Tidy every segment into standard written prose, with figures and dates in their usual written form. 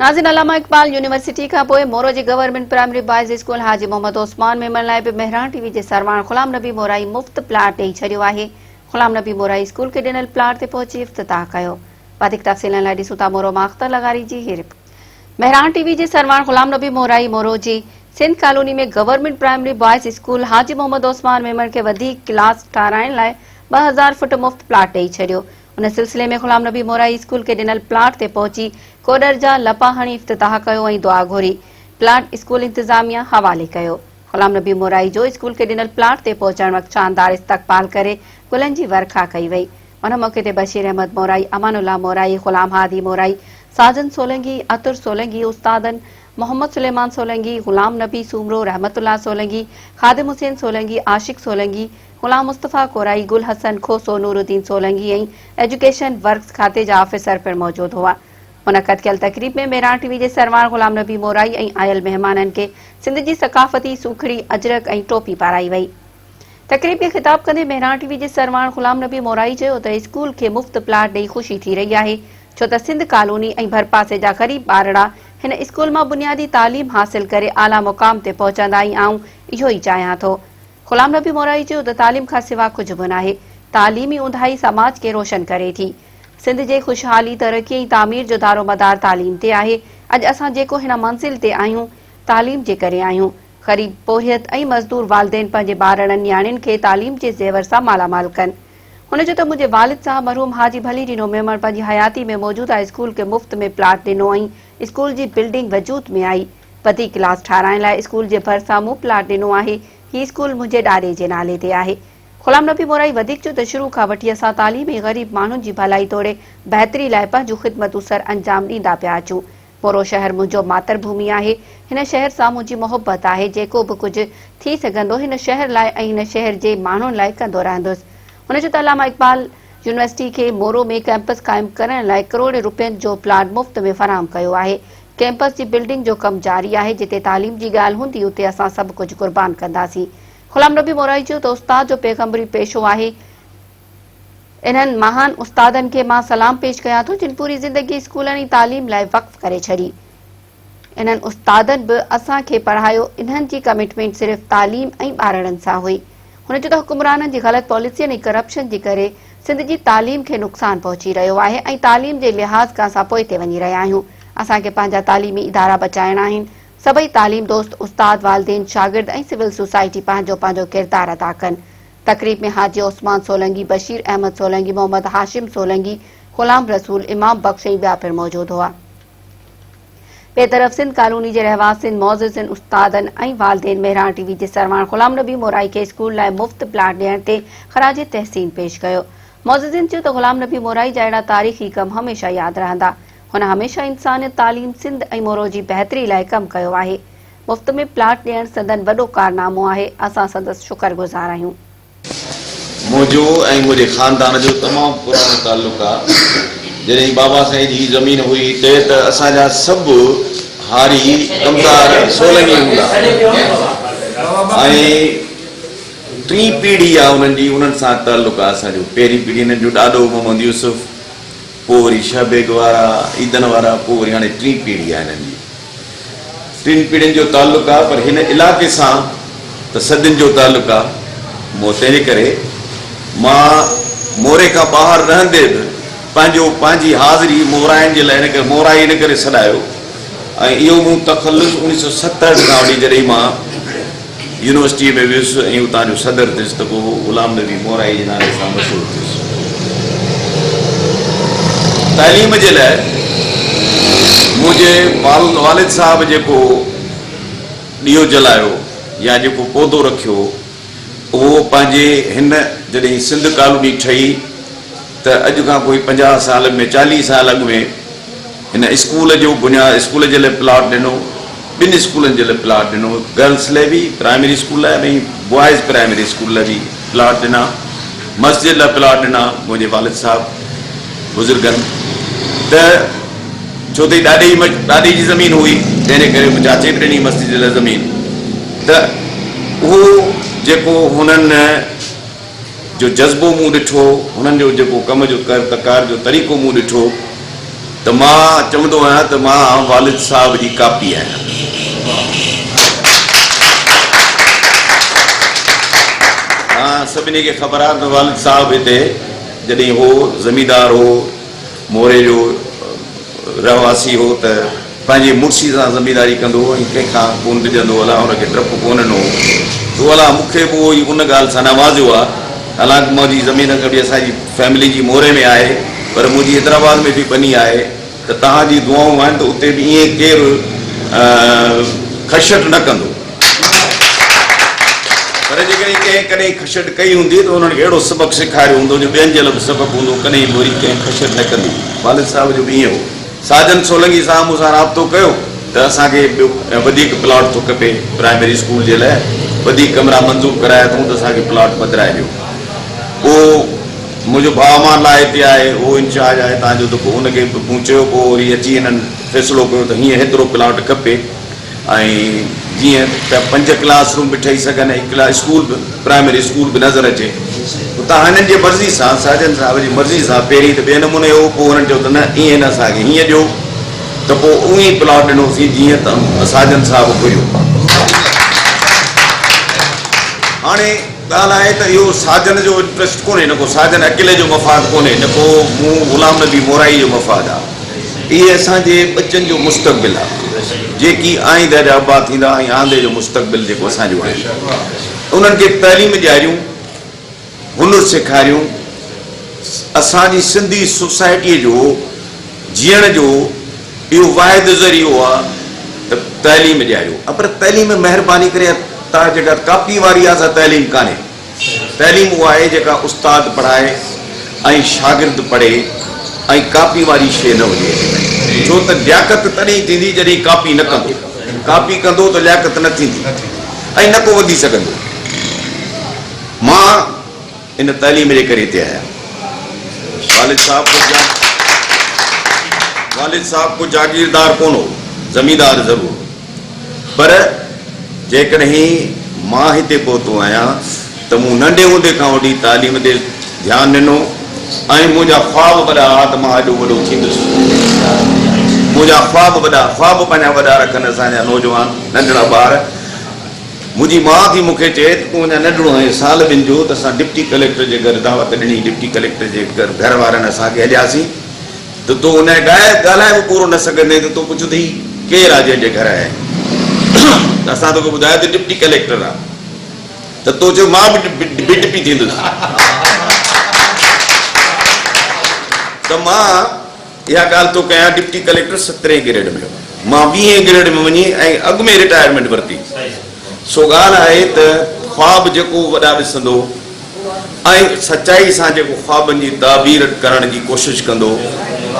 ناظرين علامه اقبال يونيورسٽي کان پوء مورو جي government primary boys school Haji Muhammad Usman Memon لاء به مهراڻ ٽي وي جي سرواڻ غلام نبي مورائي مفت پلاٽ ڏئي ڇڏيو آهي. غلام نبي مورائي اسڪول کي ڏنل پلاٽ تي پهچي افتتاح ڪيو. وڌيڪ تفصيلن لاء ڏسون ٿا مورو مان اختر لغاري جي هي رپورٽ. مهراڻ ٽي وي جي سرواڻ غلام نبي مورائي مورو جي Sindh colony ۾ government primary boys school Haji Muhammad Usman Memon کي وڌيڪ ڪلاس ٺاهرائڻ لاء 2000 فٽ مفت پلاٽ ڏئي ڇڏيو. ان سلسلي ۾ غلام نبي مورائي اسڪول کي ڏنل پلاٽ تي پهچي ڪوڏر جا لپا هڻي افتتاح ڪيو ۽ دعا گهري پلاٽ اسڪول انتظاميا حوالي ڪيو. غلام نبي مورائي جو اسڪول کي ڏنل پلاٽ تي پهچڻ وقت شاندار استقبال ڪري گلن جي ورکا ڪئي وئي. ان موقعي تي بشير احمد مورائي، امان الله مورائي، غلام هادي مورائي، ساجن سولنگي، عطر سولنگي، استادن محمد سليمان سولنگي، غلام نبي سومرو، رحمت الله سولنگي، خادم حسين سولنگي، عاشق سولنگي، غلام مصطفيٰ ڪورائي، گل حسن کوسو، نورالدين سولنگي ۽ ايجوڪيشن ورڪس کاتي جا آفيسر پڻ موجود هئا. منعقد ڪيل تقريب ۾ مهراڻ ٽي وي جي سرواڻ غلام نبي مورائي ۽ آيل مهمانن کي سنڌ جي ثقافتي سوکڙي اجرڪ ۽ ٽوپي پارائي وئي. تقريب کي خطاب ڪندي مهراڻ ٽي وي جي سرواڻ غلام نبي مورائي چيو ته اسڪول کي مفت پلاٽ ڏئي خوشي ٿي رهي آهي ڇو ته سنڌ ڪالوني ۽ ڀرپاسي جا غريب ٻارڙا هن اسڪول مان بنيادي تعليم حاصل ڪري اعليٰ مقام تي پهچندا ۽ آئون اهو ئي چاهيان ٿو. غلام نبي مورائي چيو ته تعليم کان سوا ڪجهه به ناهي، تعليم ئي اونداهي سماج کي روشن ڪري ٿي. سنڌ جي خوشحالي، ترقي ۽ تعمير جو دارومدار تعليم تي آهي، اڄ اسان جيڪو هن منزل تي آهيون، تعليم جي ڪري آهيون. غريب، پورهيت ۽ مزدور والدين پنهنجي ٻارڙن نياڻين کي تعليم جي زيور سان مالا مال ڪن. هن چيو ته منهنجي والد صاحب مرحوم حاجي ڀلي ڏنو ميمڻ پنهنجي حياتي ۾ موجوده اسڪول کي مفت ۾ پلاٽ ڏنو ۽ اسڪول جي بلڊنگ وجود ۾ آئي. وڌيڪ ڪلاس ٺاهرائڻ لاء اسڪول جي ڀرسان مون پلاٽ ڏنو آهي. هي اسڪول منهنجي ڏاڏي جي نالي تي آهي. غلام نبي مورائي وڌيڪ چيو ته شروع کان وٺي اسان تعليم ۽ غريب ماڻهن جي ڀلائي توڙي بهتري لاء پنهنجون خدمتون سر انجام ڏيندا پيا اچون. مورو شهر منهنجو ماتر ڀومي آهي. هن شهر سان منهنجي محبت آهي. جيڪو به ڪجهه ٿي سگهندو هن شهر لاء ۽ هن شهر جي ماڻهن لاء ڪندو رهندس. هن چيو ته علامه اقبال يونيورسٽي کي مورو ۾ ڪئمپس قائم ڪرڻ لاء ڪروڙين روپين جو پلاٽ مفت ۾ فراهم ڪيو آهي. ڪئمپس جي بلڊنگ جو ڪم جاري آهي، جتي تعليم جي ڳالهه هوندي اتي اسان سڀ ڪجهه قربان ڪنداسين. غلام نبي مورائي چيو ته استاد جو پيغمبري پيشو آهي، انهن مهان استادن کي مان سلام پيش ڪيان ٿو جن پوري زندگي اسڪولن ۽ تعليم لاء وقف ڪري ڇڏي. انهن استادن به اسان کي پڙهايو، انهن جي ڪمٽمينٽ صرف تعليم ۽ ٻارڙن سان هئي. هن چيو ته حڪمرانن جي غلط پاليسين ۽ ڪرپشن جي ڪري سنڌ جي تعليم کي نقصان پهچي رهيو آهي ۽ تعليم جي لحاظ کان اسان پوئتي وڃي رهيا آهيون، اسان کي پنهنجا تعليمي ادارا بچائڻا آهن، سڀئي تعليم دوست استاد، والدين، شاگرد ۽ سول سوسائٽي پنهنجو پنهنجو ڪردار ادا ڪن. تقريب ۾ حاجي عثمان سولنگي، بشير احمد سولنگي، محمد هاشم سولنگي، غلام رسول، امام بخش ۽ ٻيا پڻ موجود هئا. ٻئي طرف سنڌ ڪالوني جي رهواسين، معززين، استادن ۽ والدين مهراڻ ٽي وي جي سرواڻ غلام نبي مورائي کي اسڪول لاء مفت پلاٽ ڏيڻ تي خراج تحسين پيش ڪيو. معززين چيو ته غلام نبي مورائي جا اهڙا تاريخي ڪم هميشه ياد رهندا. هن هميشه انسانيت، تعليم، سنڌ ۽ مورو جي بهتري لاء ڪم ڪيو آهي. مفت ۾ پلاٽ ڏيڻ سندن وڏو ڪارنامو آهي، اسان سندس شڪر گذار آهيون. منهنجو ۽ منهنجي خاندان جو تمام پراڻو تعلق آ. جڏهن بابا سائين جي هي زمين هئي هتي ته اسان جا سڀ هاري ڪمدار سولنگي هوندا ۽ ٽين پيڙهي آ انهن جي انهن سان تعلق آ اسان جو. پهرين پيڙهي هنن جو ڏاڏو محمد يوسف پوء وري شهه بيگ وارا عيدن وارا پوء وري هاڻي ٽين پيڙهي آ هنن جي. ٽن پيڙهين جو تعلق آ پر هن علائقي سان ته صدين جو تعلق آ مون تنهنجي ڪري مان موري کان ٻاهر رهندي به پنهنجو پنهنجي حاضري مورائين جي لاء ان ڪري مورائي ان ڪري سڏايو ۽ اهو مون تخلص 1967 کان وٺي جڏهن مان يونيورسٽيء ۾ ويس ۽ اتان جو صدر ٿيس ته پوء غلام نبي مورائي جي نالي سان مشهور ٿيس. تعليم جي لاء منهنجي والد صاحب جيڪو ڏيئو جلايو يا جيڪو پودو رکيو اهو پنهنجي هن جڏهن سنڌ ڪالوني ٺهي ته اڄ کان ڪوئي 50 سال ۾ 40 سال اڳ ۾ هن اسڪول جو بنياد اسڪول جي لاء پلاٽ ڏنو، ٻن اسڪولن جي لاء پلاٽ ڏنو، گرلس لاء به پرائمري اسڪول لاء ۽ بوائز پرائمري اسڪول لاء به پلاٽ ڏنا، مسجد لاء پلاٽ ڏنا منهنجي والد صاحب بزرگن ته ڇو ته هي ڏاڏي جي ڏاڏي جي زمين هئي تنهن جي ڪري چاچي به ڏني مسجد جي لاء زمين ته اهو جيڪو هنن جو جذبو مون ڏٺو، هنن جو جيڪو ڪم جو ڪر تڪار جو طريقو مون ڏٺو. ته مان چوندو آهيان ته مان والد صاحب جي ڪاپي آهيان. توهان سڀني کي خبر آهي ته والد صاحب هتي جڏهن هو زميندار هو، موري جو رهواسي هو ته پنهنجي مڙسي سان زمينداري ڪندو هو ۽ ڪنهن کان ڪونه ڊڄندو هو، الله هن کي ڊپ ڪونه ڏنو هو. سو الله مون کي به اهو ئي ان ڳالهه سان نوازيو آهي. حالانڪ منهنجي زمين به اسان جي فيملي جي موري ۾ آهي پر منهنجي حيدرآباد ۾ به ٻني آهي ته توهان جي دعائون آهن ته اتي به ائين ڪير کشٽ نه ڪندو. پر جيڪڏهن ڪنهن ڪڏهن کشٽ ڪئي هوندي ته انهن کي اهڙو سبق سيکاريو هوندو جو ٻين جي لاء به سبق هوندو ڪڏهن به وري ڪنهن کشٽ نه ڪندي. والد صاحب جو به ائين هو. ساجن سولنگي صاحب مون سان رابطو ڪيو ته اسان کي ٻيو وڌيڪ پلاٽ ٿو کپي پرائمري اسڪول جي لاء وڌيڪ ڪمرا منظور ڪرايا اٿئون ته اسان کي پلاٽ بدرائي ڏيو. پوء منهنجو ڀاء امان الله هتي آهي اهو انچارج آهي تان جو ته پوء ان کي به مون چيو پوء وري اچي هنن فيصلو ڪيو ته هيئن هيترو پلاٽ کپي ۽ جيئن ته پنج ڪلاس روم به ٺهي سگهن ۽ ڪلا اسڪول به پرائمري اسڪول به نظر اچي. اتان هنن جي مرضي سان ساجن صاحب جي مرضي سان پهرين ته ٻئي نموني هو پوء هنن چيو ته نه ائين نه اسان کي هيئن ڏيو ته پوء اونئين ئي پلاٽ ڏنوسين جيئن ته ساجن صاحب گهريو. هاڻي ڳالهه آهي ته اهو ساجن جو انٽرسٽ ڪونهي نه ڪو ساجن اڪيلي جو مفاد ڪونهي نه ڪو مون غلام نبي مورائي جو مفاد آهي. اهي اسان جي ٻچن جو مستقبل آ جيڪي آئنده جا ابا ٿيندا ۽ آندي جو مستقبل جيڪو اسان جو آهي انهن کي تعليم ڏياريون هنر سيکاريون اسان جي سنڌي سوسائٽي جو جيئڻ جو اهو واحد ذريعو آ ته تعليم ڏياريو پر تعليم مهرباني ڪري تان جيڪا ڪاپي واري آ سا تعليم ڪانهي. تعليم اها آهي جيڪا استاد پڙهائي ۽ شاگرد پڙهي ۽ ڪاپي واري شيء نه هجي ڇو ته لياقت تڏهن ئي ٿيندي جڏهن ڪاپي نه ڪندو ڪاپي ڪندو ته لياقت نه ٿيندي ۽ نه ڪو وڌي سگهندو مان ان تعليم جي ڪري هتي آهيان والد صاحب ڪو جا والد صاحب ڪو جاگيردار ڪونه هو زميندار ضرور پر جيڪڏهن مان هتي پهتو آهيان ته مون ننڍي هوندي کان وٺي تعليم تي ڌيان ڏنو ۽ منهنجا خواب وڏا ها ته مان ايڏو وڏو ٿيندس. منهنجا خواب وڏا، خواب پنهنجا وڏا رکن اسان جا نوجوان ننڍڙا ٻار. منهنجي ماء ٿي مون کي چئي ته تون اڃا ننڍڙو آهين سال ٻن جو ته اسان ڊپٽي ڪليڪٽر جي گهر دعوت ڏني، ڊپٽي ڪليڪٽر جي گهر وارن اسان کي هلياسين. ته تون ان ڳائي ڳالهائي به پورو نه سگهندين ته تو پڇيو ته هي ڪير آ جنهن جي گهر آيا آهيون ته اسان توکي ٻڌايو ته ڊپٽي ڪليڪٽر آ ته تو چيو مان به ڊپٽي ٿيندس ته مان اها ڳالهه ٿو ڪيان ڊپٽي ڪليڪٽر سترهين گريڊ ۾ هو مان ويهين گريڊ ۾ وڃي ۽ اڳ ۾ رٽائرمينٽ ورتي سو ڳالهه آهي ته خواب جيڪو وڏا ڏسندو ۽ سچائي سان جيڪو خوابن جي تعبير ڪرڻ جي ڪوشش ڪندو،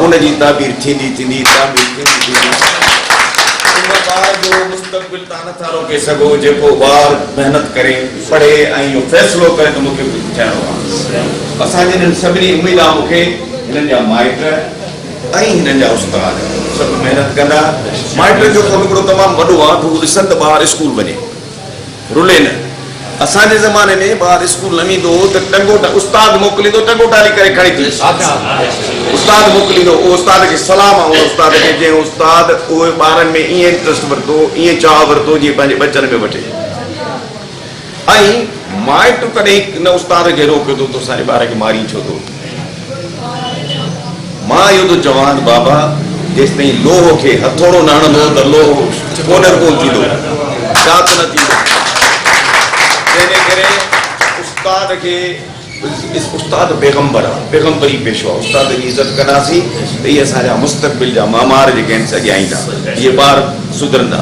ان جي تعبير ٿيندي ٿيندي، تعمير ٿيندي ٿيندي. ان ٻار جو مستقبل توهان نٿا روڪي سگهو، جيڪو ٻار محنت ڪري، پڙهي ۽ اهو فيصلو ڪري ته مون کي ڪجهه ٿيڻو آهي. اسان جي انهن سڀني اميد آهي مون کي هنن جا مائٽ ۽ هنن جا استاد سڀ محنت ڪندا. مائٽن جو ڪم هڪڙو تمام وڏو آهي ته هو ڏسن ته ٻار اسڪول وڃي. رلي نه. اسان جي زماني ۾ ٻار اسڪول نه ويندو هو ته ٽنگوٽا استاد موڪليندو ٽنگوٽالي ڪري کڻي ٿي استاد موڪليندو اهو استاد کي سلام آ ان استاد کي جنهن استاد اهي ٻارن ۾ ائين انٽرسٽ ورتو ائين چاهه ورتو جيئن پنهنجي ٻچن ۾ وٺي ۽ مائٽ ڪڏهن نه استاد کي روڪيو ته تون اسان جي ٻار کي مارين ڇو ٿو. مان اهو ٿو چوان ته بابا جيستائين لوهه کي هٿوڙو نه هڻندو ته لوهه ڪوڏر ڪونه ٿيندو، ڏات نه ٿيندو. تنهن ڪري استاد کي استاد پيغمبر آ، پيغمبري پيشو آ، استاد جي عزت ڪنداسين ته اهي اسان جا مستقبل جا معمار جيڪي آهن سي اڳيان ايندا، اهي ٻار سڌرندا.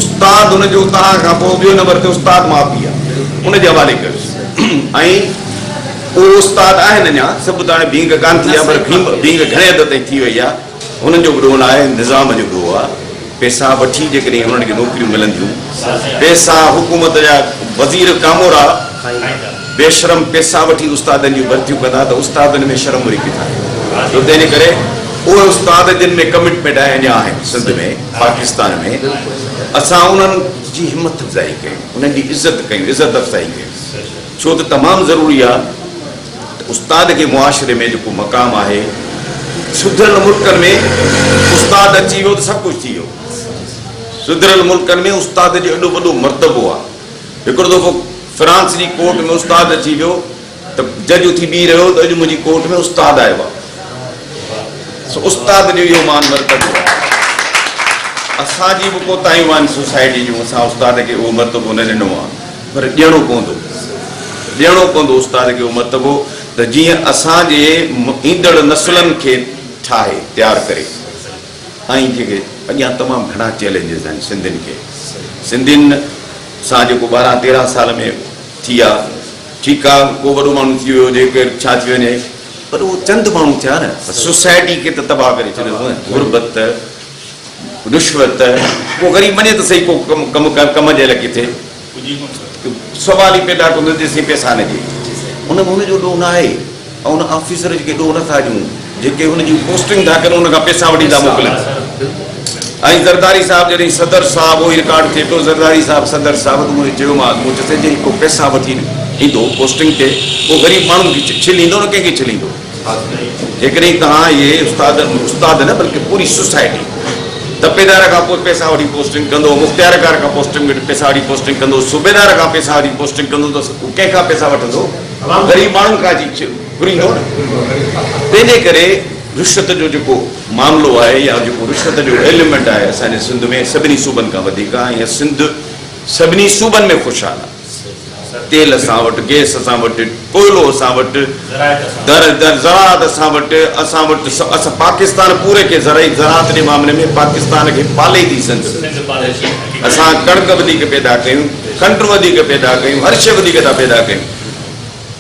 استاد ان جو توهان کان پوء ٻيو نمبر تي استاد ماء پيء آ، ان جي حوالي ڪيوس ۽ اهي استاد آهن اڃا سڀ ته هاڻي ڀينگ ڪانه ٿي آهي پر ڀينگ گهڻي حد تائين ٿي وئي آهي انهن جو به ڏوهه نه آهي نظام جو ڏوهه آهي پئسا وٺي جيڪڏهن انهن کي نوڪريون ملنديون پئسا حڪومت جا وزير ڪامورا بي شرم پئسا وٺي استادن جون ڀرتيون ڪندا ته استادن ۾ شرم وري ڪٿان ايندو تنهن ڪري اهي استاد جن ۾ ڪمٽمينٽ آهي اڃا آهن سنڌ ۾ پاڪستان ۾ اسان انهن جي همت افزائي ڪيون انهن جي عزت ڪيون عزت افزائي ڪيون. ڇو ته تمام ضروري آ ته استاد کي معاشري ۾ جيڪو مقام آهي، سڌريل ملڪن ۾ استاد اچي ويو ته سڀ ڪجهه ٿي ويو. سڌريل ملڪن ۾ استاد جو ايڏو وڏو مرتبو آهي. هڪڙو دفعو فرانس جي ڪورٽ ۾ استاد اچي ويو ته جج اٿي بيهي رهيو ته اڄ منهنجي ڪورٽ ۾ استاد آيو آهي. سو استاد جو اهو مان مرتبو آهي. اسان جي به ڪوتاهيون آهن سوسائٽي جون، اسان استاد کي اهو مرتبو نه ڏنو آهي پر ڏيڻو پوندو. ڏيڻو پوندو استاد کي اهو مرتبو ته جيئن اسان جي ايندڙ نسلن کي ٺاهي تيار ڪري. ۽ جيڪي اڳيان تمام گهڻا چئلينجز آهن سنڌين کي سنڌين سان جيڪو 12 13 سال ۾ ٿي آ ٺيڪ آ ڪو وڏو ماڻهو ٿي ويو هجي ڪير ڇا ٿي وڃي پر اهو چند ماڻهو ٿيا نه سوسائٽي کي ته تباهه ڪري ڇڏيو نه غربت رشوت ڪو غريب وڃي ته صحيح ڪو ڪم ڪم ڪم جي لاء ڪٿي سوال ئي پيدا ڪندو جيسين پيسا نه ڏي ان ۾ هن جو ڏوهه نه آهي ۽ ان آفيسر کي ڏوهه نه ٿا ڏيون جيڪي هن جي پوسٽنگ ٿا ڪن ان کان پيسا وٺي ٿا موڪلن ۽ زرداري صاحب جڏهن صدر صاحب اهو رڪارڊ ٿئي پيو زرداري صاحب صدر صاحب ته مون چيومانس مون چيس جي ڪو پيسا وٺي ايندو پوسٽنگ تي پوء غريب ماڻهن کي ڇليندو نه ڪنهن کي ڇليندو جيڪڏهن توهان اهي استاد استاد نه بلڪه پوري سوسائٽي تپيدار کان پوء پيسا وٺي پوسٽنگ ڪندو مختيارڪار کان پوسٽنگ وٺي پيسا وٺي پوسٽنگ ڪندو صوبيدار کان پيسا وٺي پوسٽنگ ڪندو ته ڪنهن کان پيسا وٺندو غريب ماڻهن کان اچي گهريندو نه. تنهن جي ڪري رشوت جو جيڪو معاملو آهي يا جيڪو رشوت جو ايليمينٽ آهي اسان جي سنڌ ۾ سڀني صوبن کان وڌيڪ آهي ۽ سنڌ سڀني صوبن ۾ خوشحال آهي. تيل اسان وٽ، گئس اسان وٽ، ڪوئلو اسان وٽ، زراعت اسان وٽ، اسان وٽ اسان پاڪستان پوري کي زرعي زراعت جي معاملي ۾ پاڪستان کي پالي ٿي سنڌ. اسان ڪڻڪ وڌيڪ پيدا ڪيون، کنڊ وڌيڪ پيدا ڪيون، هر شيء وڌيڪ ٿا پيدا ڪيون.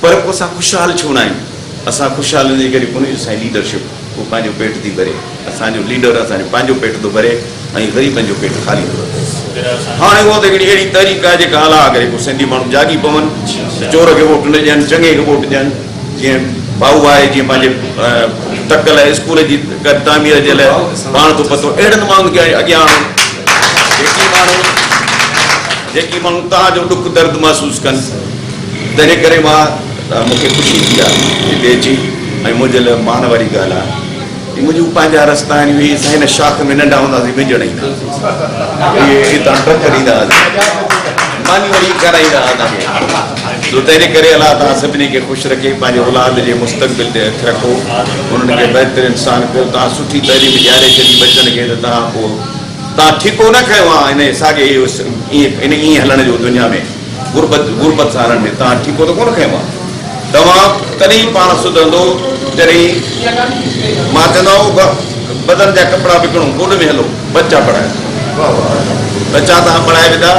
پر پوء اسان خوشحال ڇو نه آهيون؟ اسان خوشحال ان جي ڪري ڪونهي جو اسان جي ليڊرشپ ڪو پنهنجو پيٽ ٿي ڀري. اسان جو ليڊر اسان جو پنهنجو پيٽ ٿو ڀري ۽ غريبن جو پيٽ خالي ٿو رکي. هاڻي اهو ته هڪڙي اهڙي تحريڪ آهي جيڪا الله ڪري ڪو سنڌي ماڻهو جاڳي پون ته چور کي ووٽ نه ڏين، چڱي کي ووٽ ڏين. جيئن ڀائو آهي جيئن پنهنجي تڪ لاء اسڪول جي تعمير جي لاء پاڻ ٿو پتو اهڙن ماڻهن کي اڳيان آڻو جيڪي ماڻهو جيڪي ماڻهو توهان جو ڏک درد محسوس ڪن. تنهن ڪري مان مون کي خوشي ٿي آهي هتي اچي ۽ منهنجي لاء مان واري ڳالهه آهي هي منهنجون پنهنجا رستا آهن اهي اسان هن شاخ ۾ ننڍا هونداسين وجهڻ ايندا هئاسين اهي هتان ٽرڪ ڏيندا هئاسين ماني وري کارائيندا هئا اسان کي سو تنهن ڪري الله توهان سڀني کي خوش رکي پنهنجي اولاد جي مستقبل تي اک رکو انهن کي بهتر انسان ڪيو توهان سٺي تعليم ڏياري ڇڏي ٻچن کي ته توهان پوء توهان ٺيڪو نه کنيو آهي ان ساڳي ائين ائين هلڻ جو دنيا ۾ غربت غربت سان هلڻ ۾ توهان ٺيڪو ته ڪونه کنيو آهي. توهان تڏهن پاڻ سڌرندو جڏهن مان چوندو آهيان بدن جا ڪپڙا وڪڻو گوڏ ۾ هلو ٻچا پڙهايو ٻچا توهان پڙهائي وڌا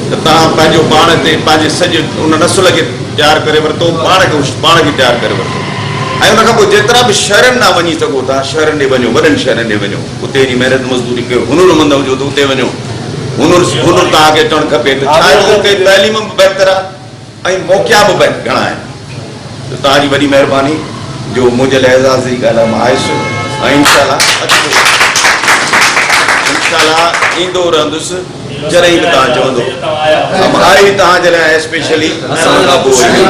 ته توهان پنهنجو پاڻ تي پنهنجي سڄي ان نسل کي تيار ڪري ورتو پاڻ کي پاڻ کي تيار ڪري ورتو ۽ ان کان پوء جيترا به شهرن ڏانهن وڃي سگهو ٿا شهرن ڏي وڃو وڏن شهرن ڏي وڃو اتي وڃي محنت مزدوري ڪيو هنرمند هجو ته اتي وڃو هنر هنر توهان کي اچڻ کپي ته ڇا آهي ته اتي تعليم به بهتر آهي ۽ موقعا به گهڻا آهن ته توهان جي وڏي مهرباني جو منهنجي لاء اعزاز جي ڳالهه آهي مان آيس ۽ انشاء الله انشاء الله ايندو رهندس جڏهن به توهان چوندو مان آيو ئي توهان جي لاء آهيان اسپيشلي ان کان پوء وري.